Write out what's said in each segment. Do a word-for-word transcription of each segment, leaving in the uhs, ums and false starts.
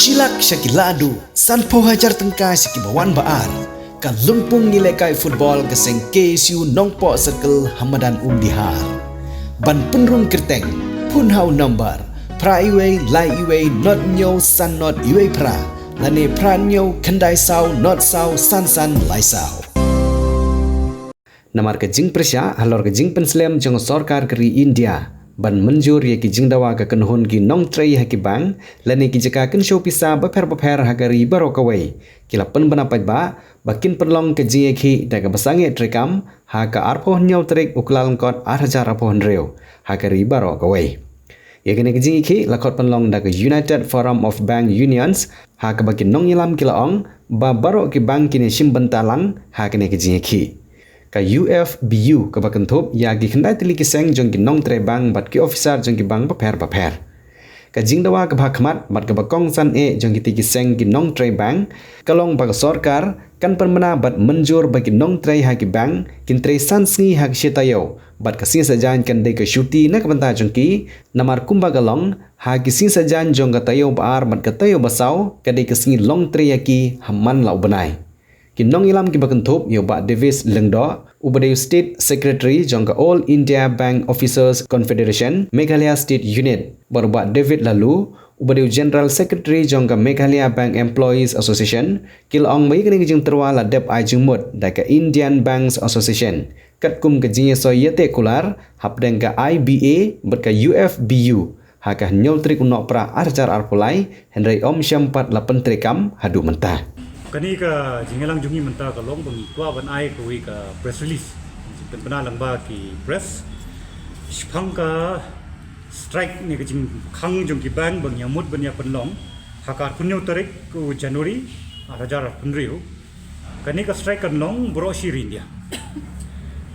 Shi lak sha ki ladu, sanphew hajar tyngka sha ki ba wan ba ar. Ka lympung ïalehkai football ka seng K S U Nongpoh Circle ha madan Umdihar. Ban pynrung kyrteng, phone ha u number phra wei lai wei not hynñiew san not wei phra, lane phra hynñiew khyndai saw not saw san san lai saw. Namar ka jingpyrshah halor ka jingpynslem jong ka sorkar ka ri India ban mynjur ïa ki jingdawa ka kynhun ki nongtrei ha ki bank lane ki jaka kynshew pisa bapher bapher ha ka ri baroh kawei, ki la pynbna paidbah ba kin pynlong ka jingïakhih da kaba sangeh treikam ha ka arphew hynñiew tarik u Kyllalyngkot ar hajar arphew hynriew ha ka ri baroh kawei. Ïa kane ka jingïakhih la khot pynlong da ka United Forum of Bank Unions, ha kaba ki nongïalam ki la ong ba baroh ki bank kin ïashim bynta lang ha kane ka jingïakhih. Ka U F B U kaba kynthup ïa ki khyndai tylli ki seng jong ki nongtrei bank bad ki officer jong ki bank bapher bapher. Ka jingdawa kaba ha khmat bad kaba kongsan eh jong kitei ki seng ki nongtrei bank ka long ba ka sorkar kan pynbna bad mynjur ba ki nongtrei ha ki bank kin trei san sngi ha ka shi taïew, bad ka sngi saitjaiñ kan dei ka shuti na ka bynta jong ki, namar kumba ka long, ha ki sngi saitjaiñ jong ka taïew ba ar bad ka taïew ba saw ka dei ka sngi long trei ïa ki ha man la u bnai. Ki nongïalam kiba kynthup ïa u Bah Davis Lyngdoh, uba dei u State Secretary jong ka All India Bank Officers Confederation Meghalaya State Unit, bad u Bah David Laloo, uba dei u General Secretary jong ka Meghalaya Bank Employees Association, ki la ong ba ïa kane ka jingtyrwa la dep ai jingmut da ka Indian Banks Association katkum ka jingïasoi ïateh kular hapdeng ka I B A bad ka U F B U ha ka hynñiew tarik u Nohprah ar hajar arphew lai, hynrei ym shym pat la pyntreikam haduh mynta. Kane ka jingïalang jong ngi mynta ka long ba ngi kwah ban ai kawei ka press release, pynbna lyngba ki press, shaphang ka strike ne ka jingkhang jong ki bank ba ngi ïa mut ban ïa pynlong ha ka arphew hynñiew tarik u January ar hajar arphew hynriew. Kane ka strike kan long baroh shi ri India.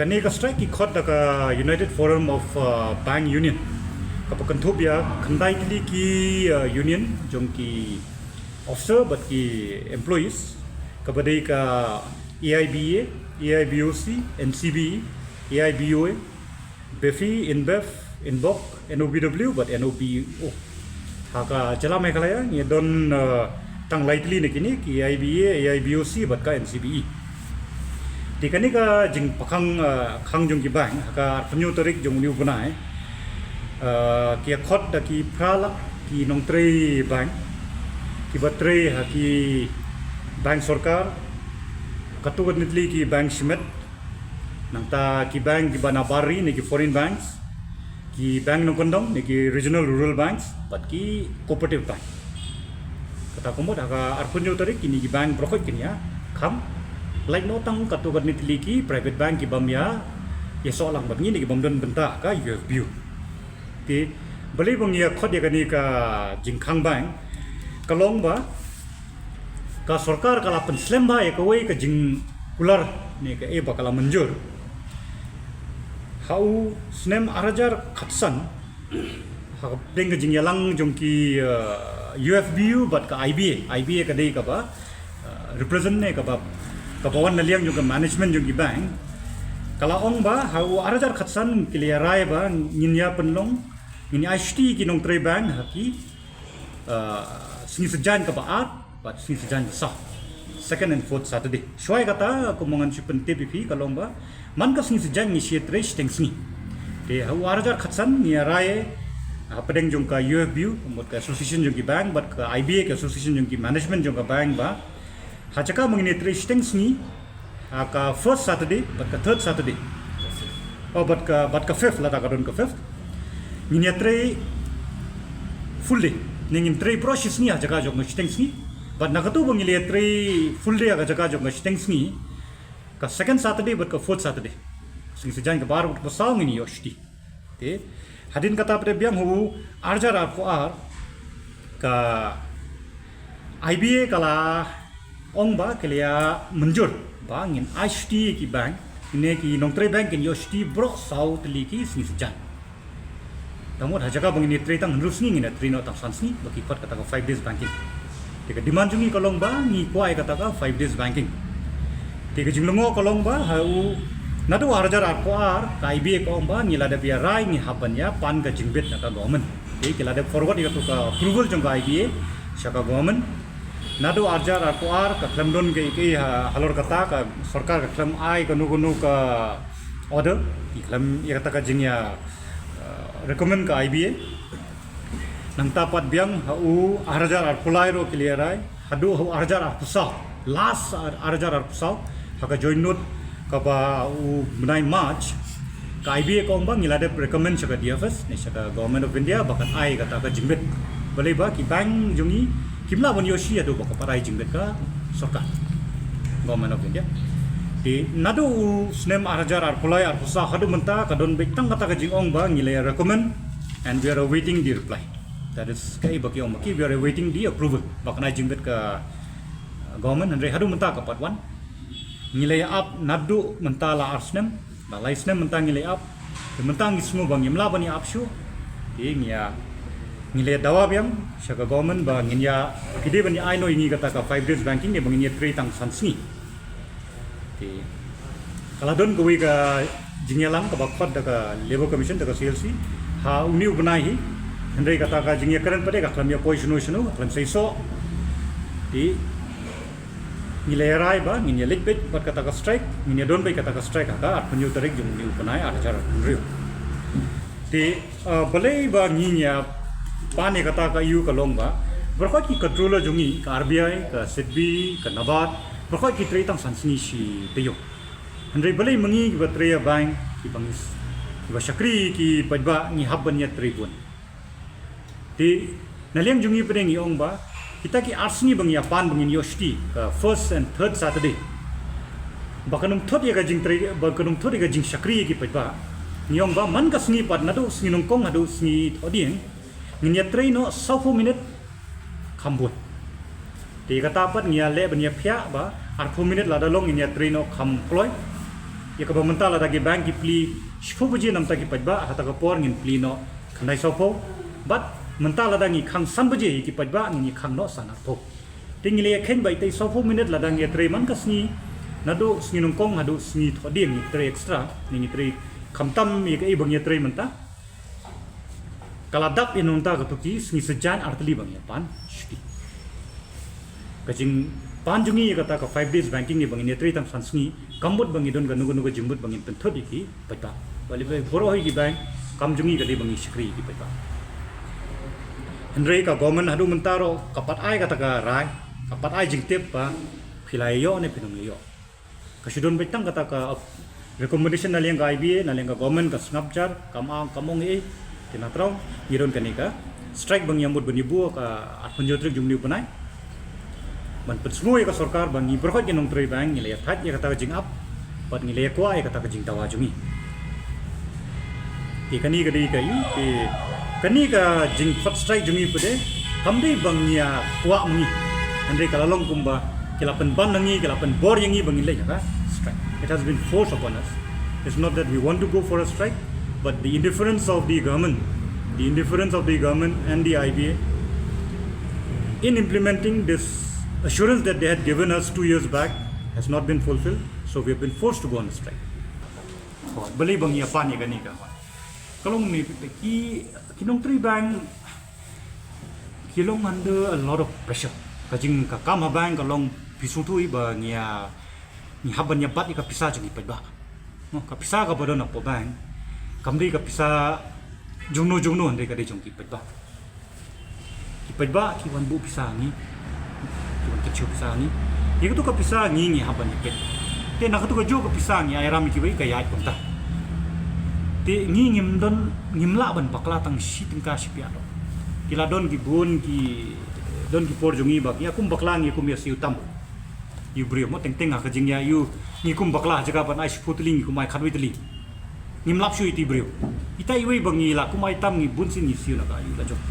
Kane ka strike ki khot da ka United Forum of, uh, Bank Union, kaba kynthup ïa khyndai tylli ki, uh, union jong ki officer bad ki employees, kaba dei ka A I B A, A I B O C, N C B E, A I B O A, BEFI, INBEF, INBOC, N O B W bad N O B O. Ha ka jylla Meghalaya ngi don, uh, tang lai tylli na kine, ki A I B A, A I B O C bad ka N C B E. Te kane ka jingpynkhang, uh, khang jong ki bank ha ka arphew hynñiew tarik jong une u bnai, uh, ki ïa khot da ki phra lak ki nongtrei bank kiba trei ha ki bank sorkar, katto katne tylli ki bank shimet, nangta ki bank kiba na bar ri ne ki foreign banks, ki bank nongkyndong ne ki regional rural banks, bad ki cooperative bank. Kata ka mut ha ka arphew hynñiew tarik kine ki bank baroh khoit kin ïa khang. Lait noh tang katto katne tylli ki private bank ki bym ïa, ïasoh lang bad ngi ne ki bym don bynta ha ka U F B U. Te balei ba ngi ïa khot ïa kane ka jingkhang bank, ka long ba ka sorkar ka la pynslem bha ïa kawei ka jingkular ne kaei ba ka la mynjur ha u snem ar hajar khatsan, hapdeng ka jingïalang jong ki, uh, U F B U bad ka I B A. I B A ka dei kaba, uh, represent ne kaba, kaba wan na liang jong ka management jong ki bank. Ka la ong ba ha u ar hajar khatsan ki la ïa rai ba ngin ïa pynlong, ngin ïa ai shuti ki nongtrei bank ha ki, uh, sngi saitjaiñ kaba ar bad sngi saitjaiñ ba saw, second and fourth Saturday. Shuwa ïa kata, kum ba ngan shu pyntip ïa phi, ka long ba man ka sngi saitjaiñ ngi shu ïa trei shiteng sngi. Te ha u ar hajar khatsan ngi ïa rai hapdeng jong ka U F B U, ka mut ka association jong ki bank, bad ka I B A, ka association jong ki management jong ka bank, ba ha jaka ba ngin ïa trei shiteng sngi ha ka first Saturday bad ka third Saturday, oh, bad ka, bad ka fifth, lada ka don ka fifth, ngin ïa trei full day. Ne ngin trei baroh shi sngi ha jaka jong ka shiteng sngi. Bad na katu ba ngin ïa trei full day ha ka jaka jong ka shiteng sngi, ka second Saturday bad ka fourth Saturday, sngi saitjaiñ kaba ar bad kaba saw, ngin ïoh shuti. Te hadien kata pat biang ha u ar hajar arphew ar, ka I B A ka la ong ba ka la ïa mynjur ba ngin ai shuti ïa ki bank, ne ki nongtrei bank kin ïoh shuti baroh saw tylli ki sngi saitjaiñ. Tangba ha jaka ba ngin ïa trei tang hynriew sngi, ngin ïa trei noh tang san sngi, ba ki khot kata ka five days banking. Te ka demand jong ngi ka long ba ngi kwah ïa kata ka five days banking. Te ka jinglyngngoh ka long ba ha u, naduh ar hajar arphew ar ka I B A ka ong ba ngi la dep ïa rai, ngi hap ban ïa pan ka jingbit na ka government. Te ki la dep forward ïa katu ka approval jong ka I B A sha ka government. Naduh arhajar arphew ar ka khlem don kaei kaei ha, halor kata ka sorkar ka khlem ai kano kano ka order, ki khlem ïa kata ka jingïa, uh, recommend ka I B A. Nangta pat biang ha u arhajar arphew lai ruh ki la rai, haduh ha u arhajar arphew saw, last ar-, arhajar arphew saw, ha ka joint note kaba u bnai March, ka I B A ka ong ba ngi la dep recommend sha ka D F S ne sha ka Government of India ba kan ai kata ka jingbit. Balei ba ki bank jong ngi kim lah ban ïoh shi haduh ba ka pat ai jingbit ka sorkar, Government of India. Te naduh u snem arhajar arphew lai arphew saw haduh mynta ka don beit tang kata ka jingong ba ngi la recommend and we are awaiting the reply. That is, kaei ba ki ong ba ki, we are awaiting the approval ba kan ai jingbit ka, uh, government, hynrei haduh mynta ka pat wan. Ngi la ïa ap naduh mynta la ar snem, la lai snem mynta ngi la ïa ap. Te mynta ngi sngew ba ngim lah ban ïa ap shuh. Te ngi ïa, ngi la ïa dawa biang sha ka government ba ngin ïa, ki dei ban ïa ai noh ïa ngi kata ka five days banking, ne ba ngin ïa trei tang san sngi. Te ka la don kawei ka jingïalang kaba khot da ka Labour Commission, da ka C L C, ha une u bnai hi. Hynrei kata ka jingïakren pat de ka khlem ïa poi shano shano, ka khlem seisoh. Te ngi la ïa rai ba ngin ïa leit beit bad kata ka strike, ngin ïa don beit kata ka strike ha ka arphew hynñiew tarik jong une u bnai arhajar arphew hynriew. Te, uh, balei ba ngi ngi ïa pan ïa kata ka ïa ka long ba baroh ki controller jong ngi, ka R B I, ka SIDBI, ka NABARD, baroh ki trei tang san sngi shi taïew. Hynrei balei ma ngi kiba trei ha bank, kiba ngi s-, kiba shakri ki paidbah, ngi hap ban ïa trei bun? Te na liang jong ngi pat de ngi ong ba kita ki ar sngi ba ngi ïa pan ba ngin ïoh shuti, ka first and third Saturday, ba kan ym thut ïa ka jingtrei, ba kan ym thut ïa ka jingshakri ïa ki paidbah. Ngi ong ba man ka sngi pat, naduh sngi nyngkong haduh sngi thohdieng, ngin ïa trei noh sawphew minit kham bun. Te kata pat ngi ïa leh ban ïa phiah ba arphew minit lada long ngin ïa trei noh kham kloi. Ïa kaba mynta lada ki bank ki plie shiphew baje namar ki paidbah, ha kata ka por ngin plie noh khyndai sawphew. Bad mynta lada ngi khang san baje ïa ki paidbah, ngin ïa khang noh san arphew. Te ngi la ïa kheiñ ba ita i sawphew minit lada ngi ïa trei man ka sngi, naduh sngi nyngkong haduh sngi thohdieng ngi trei extra, ngi trei khamtam ïa kaei ba ngi ïa trei mynta. Ka la dap ïa nangta kato ki sngi saitjaiñ artylli ba ngi ïa pan shuti. Ka jingpan jong ngi ïa kata ka five days banking ne ba ngin ïa trei tang san sngi, kam mut ba ngi don kano kano ka jingmut ba ngin pynthut ïa ki paidbah. Balei ba baroh hi ki bank, kam jong ngi ka dei ba ngi shakri ïa ki paidbah. Hynrei ka government haduh mynta ruh ka pat ai kata ka rai, ka pat ai jingtip ba phi la ïoh ne phin ym ïoh. Ka shu don beit tang kata ka recommendation na liang ka I B A, na liang ka government ka sngap jar, kam ong, kam ong ei, te na thaw ngi don kane ka strike ba ngi ïa mut ban ïa buh ka arphew hynñiew tarik jong une u bnai. Ban pynsngew ïa ka sorkar ba ngi baroh ki nongtrei bank ngi la ïa thait ïa kata ka jingap, bad ngi la ïa kwah ïa kata ka jingdawa jong ngi. Te kane ka dei ka ïa, te kane ka jingkhot strike jong ngi pat de kam dei ba ngi ïa kwah ma ngi. Hynrei ka la long kumba ki la pynban na ngi, ki la pynbor ïa ngi ba ngin leit ha ka strike. It has been forced upon us. It's not that we want to go for a strike, but the indifference of the government, the indifference of the government and the I B A in implementing this assurance that they had given us two years back has not been fulfilled. So we have been forced to go on a strike. Balei ba ngi ïa pan ïa kane ka, ka long ne, ki, ki nongtrei bank ki long under a lot of pressure. Ka jing, ka kam ha bank ka long phi sngewthuh ba ngi ïa, ngi hap ban ïa bat ïa ka pisa jong ki paidbah. Mo, ka pisa kaba don hapoh bank kam dei ka pisa jongno jongno, hynrei ka dei jong ki paidbah. Ki paidbah ki wan buh pisa ha ngi, ki wan kynshew pisa ha ngi. Ïa kato ka pisa ngi, ngi hap ban ïa peit. Te na kato ka juh ka pisa ngi ai ram ïa kiwei ka ïaid kumta. Te ngi ngim don, ngim lah ban bakla tang shi tyngka shi pyiar ruh. Ki la don ki bun, ki don ki por jong ngi ba ngi ïa kum bakla, ngi kum ïa siew tam ïa u briew, mo, teng teng ha ka jingïa ïa u, ngi kum bakla, ha jaka ban ai shiphew tylli ngi kum ai khatwei tylli. Ngim lap shuh ïa iti briew. Ita iwei ba ngi la kum ai tam ngi bun sien ngi siew na ka ïa u la jong.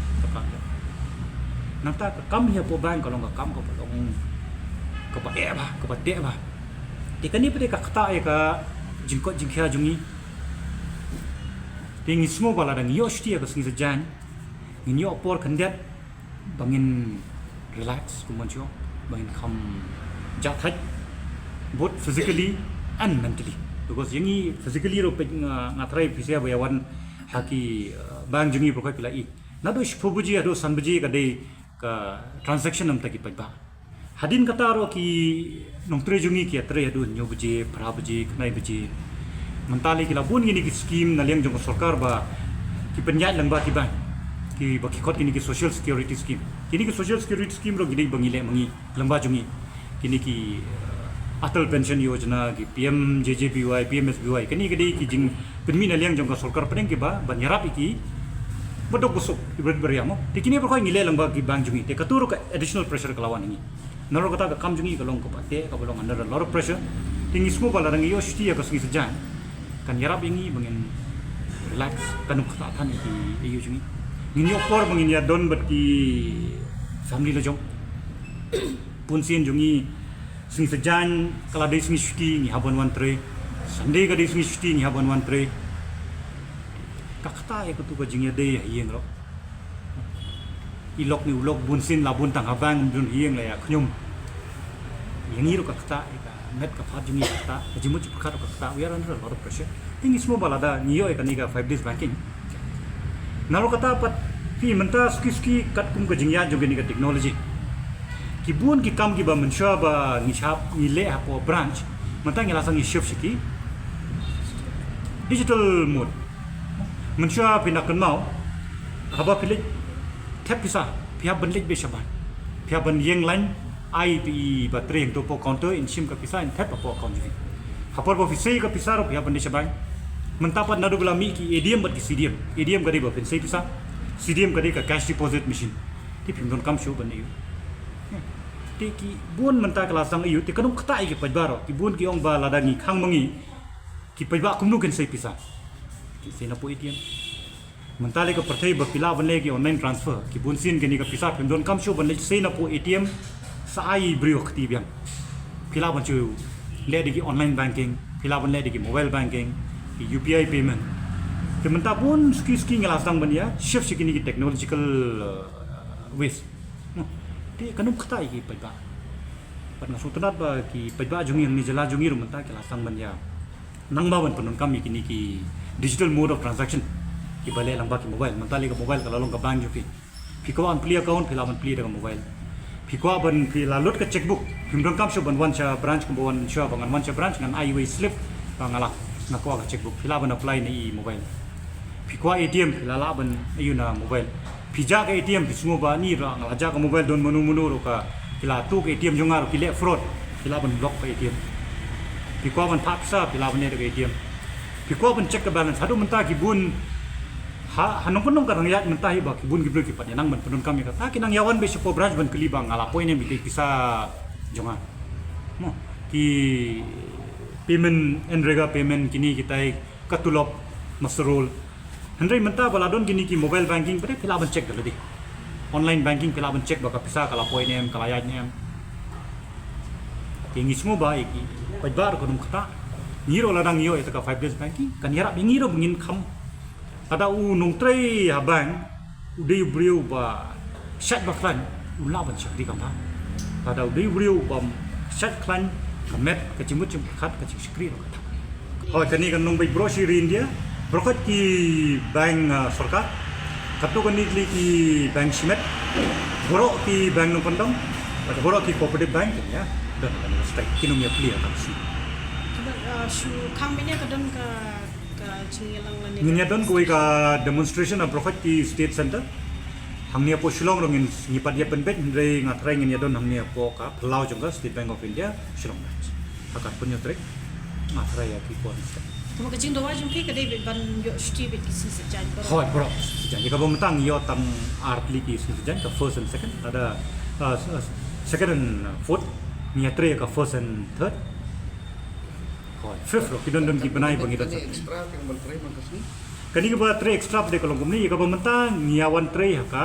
Nangta ka kam hapoh bank ka long ka kam kaba long kaba eh bha, kaba teh bha. Te kane pat de ka ktah ïa ka jingkoit jingkhiah jong ngi. Te ngi sngew ba lada ngi ïoh shuti ha ka sngi Saitjaiñ, ngin ïoh por khyndiat ba ngin relax, kumba ngi ong, ba ngin kham jah thait, both physically and mentally. Because ïa ngi physically ruh peit nga, nga tharai phi sa ïa wan ha ki, uh, bank jong ngi baroh phi la i. Naduh shiphew baje haduh san baje ka dei ka transaction namar ki paidbah. Hadien kata ruh ki nongtrei jong ngi ki ïatrei haduh hynñiew baje, phra baje, khyndai baje. Mynta lei ki la bun kine ki skim na liang jong ka sorkar ba ki pynïaid lyngba ki bank, kiba ki khot kine ki social security scheme. Kine ki social security scheme ruh ki dei ba ngi leh ma ngi lyngba jong ngi. Kine ki, uh, Atal Pension Yojana, ki P M J J B Y, P M S B Y, kine ki dei ki jingpynmih na liang jong ka sorkar pdeng kiba ban ïarap ïa ki ba duk ba suk, ki bret ba ria mo. Te kine baroh ngi leh lyngba ki bank jong ngi. Te kato ruh ka additional pressure ka la wan ha ngi. Nalor kata ka kam jong ngi ka long kaba teh, kaba long under a lot of pressure. Te ngi sngewbha lada ngi ïoh shuti ïa ka sngi Saitjaiñ, kan ïarap ïa ngi ba ngin relax, kan ym ktah than ïa ki ïa jong ngi. Ngin ïoh por ba ngin ïadon bad ki family la jong. Bun sien jong ngi, sngi Saitjaiñ ka la dei sngi shuti, ngi hap ban wan trei. Sunday ka dei sngi shuti, ngi hap ban wan trei. Ka ktah ïa katu ka jingïadei ha ïing ruh. I lok ne u lok bun sien la bun tang ha bank, ym don ha ïing, la ïa khñium. Ïa ngi ruh ka ktah, ïa ka met ka phad jong ngi ka ktah, ka jingmut jingpyrkhat ruh ka ktah. We are under a lot of pressure. Te ngi sngewbha lada ngi ïoh ïa kane ka five days banking. Nalor kata pat, phi, mynta suki suki katkum ka jingïaid jong kane ka technology, ki bun ki kam kiba mynshuwa ba ngi shah, ngi leh hapoh branch, mynta ngi la sdang ngi shift sha ki digital mode. Mynshuwa phin da kynmaw, haba phi leit thep pisa, phi hap ban leit beit sha bank, phi hap ban ïeng lain, ai phi i ba trei hangto hapoh counter, in shim ka pisa, in thep hapoh account jong phi. Ha por ba phi sei ka pisa ruh phi hap ban leit sha bank. Mynta pat naduh ba la mih ki A T M bad ki C D M. A T M ka dei ba phin sei pisa, C D M ka dei ka cash deposit machine. Te phim donkam shuh ban ïoh. Te ki bun mynta ka la sdang ïoh, te kan ym ktah ïa ki paidbah ruh. Ki bun ki ong ba lada ngi khang ma ngi, ki paidbah kumno kin sei pisa? Ki sei na poh A T M. Mynta lei ka pyrthei ba phi lah ban leh ki online transfer, ki bun sien kine ka pisa phim donkam shuh ban leit sei na poh A T M, sa ai briew kti biang. Phi lah ban shu leh da ki online banking, phi lah ban leh da ki mobile banking, ki U P I payment. Te mynta bun suki suki ngi la sdang ban ïa shift sha kine ki technological, uh, ways. Hmm. Te kan ym ktah ïa ki paidbah. Bad nga sngewtynnat ba ki paidbah jong ngi hangne jylla jong ngi ruh mynta ki la sdang ban ïa nang ba ban pyndonkam ïa kine ki digital mode of transaction, kiba leh lyngba ki mobile. Mynta lei ka mobile ka la long ka bank jong phi. Phi kwah ban plie account, phi lah ban plie da ka mobile. Phi kwah ban, phi la lut ka checkbook, phim donkam shuh ban wan sha branch kumba wan shuwa ba ngan wan sha branch ngan ai iwei i slip ba nga la, nga kwah ka checkbook. Phi lah ban apply na i mobile. Phi kwah A T M, phi la lah ban ïoh na mobile. Phi jah ka A T M, phi sngew ba ni ruh nga la jah ka mobile, don mano mano ruh ka, ki la tuh ka A T M jong nga ruh ki leh fraud, phi lah ban block ka A T M. Phi kwah ban phah pisa, phi lah ban leh da ka A T M. Phi kwah ban check ka balance. Haduh mynta ki bun, ha, ha nongkyndong ka rangbah mynta hi ba ki bun ki briew ki pat ïa nang ban pyndonkam ïa kata, ki nang ïa wan beit sha poh branch ban kylli ba nga la poi ne em ïa ki pisa jong nga. Mo, ki payment, MGNREGA payment, kine kitai, ka tulop, muster roll. Hynrei mynta ba la don kine ki mobile banking pat, phi lah ban check da lade. Online banking phi lah ban check ba ka pisa ka la poi ne em, ka la ïaid ne em. Te ngi sngew ba ïa ki paidbah ruh kan ym ktah. Ngi ruh lada ngi ïoh ïa kata ka five days banking, kan ïarap ïa ngi ruh ba ngin kham. Lada u nongtrei ha bank u dei u briew ba shait ba khlaiñ, u lah ban shakri kham bha. Lada u dei u briew bym shait khlaiñ, ka met, ka jingmut jingpyrkhat, ka jingshakri ruh ka thang. Hooid, kane kan long beit baroh shi ri India, baroh ki bank, ah, sorkar, katto katne tylli ki bank shimet, baroh ki bank nongkyndong, bad baroh ki cooperative bank, ïa, don kane ka strike, kin ym ïa plie ha ka sngi. Ka, ah, shu khang mynne ka don ka, ka jingïalang lane. Ngin ïa don kawei ka demonstration ha baroh ki state center. Hangne hapoh Shillong ruh ngin, ngi pat ïa pynbeit, hynrei nga tharai ngin ïa don hangne hapoh ka phyllaw jong ka State Bank of India, Shillong branch. Ha ka arphew hynñiew tarik, nga tharai ïa ki por ngi step. Te ma ka jingdawa jong phi ka dei beit ban ïoh shuti beit ki sngi Saitjaiñ baroh. Hooid, baroh sngi Saitjaiñ. Ïa kaba mynta ngi ïoh tang ar tylli ki sngi Saitjaiñ, ka first and second, lada, uh, s-, uh, second and, uh, fourth, ngi ïa trei ïa ka first and third. Hooid, fifth ruh, ki don don ki bnai ba ngi don. Kane extra, kane ban trei man ka sngi? Kane kaba trei extra pat ka long kumne, ïa kaba mynta ngi ïa wan trei ha ka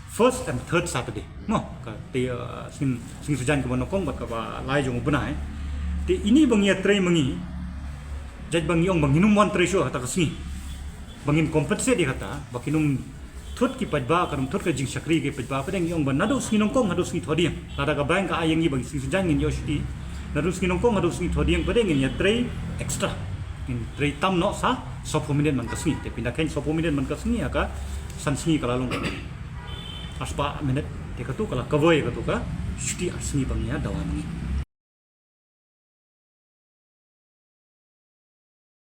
first and third Saturday. Mo, ka te, uh, sngi, sngi Saitjaiñ kaba nyngkong bad kaba lai jong u bnai. Te ine ba ngi ïa trei ma ngi, jait ba ngi ong ba ngin ym wan trei shuh ha kata ka sngi, ba ngin compensate ïa kata, ba kin ym thut ki paidbah, kan ym thut ka jingshakri ki paidbah, pdeng ngi ong ba naduh sngi nyngkong haduh sngi thohdieng. Lada ka bank ka ai ïa ngi ba sngi Saitjaiñ ngin ïoh shuti, naduh sngi nyngkong haduh sngi thohdieng, pdeng ngin ïa trei extra. Ngin trei tam noh sa, sawphew minit man ka sngi. Te pynda kheiñ sawphew minit man ka sngi, ha ka san sngi ka la long arspah minit. Te katu ka la cover ïa katu ka shuti ar sngi ba ngi ïa dawa ba ngi.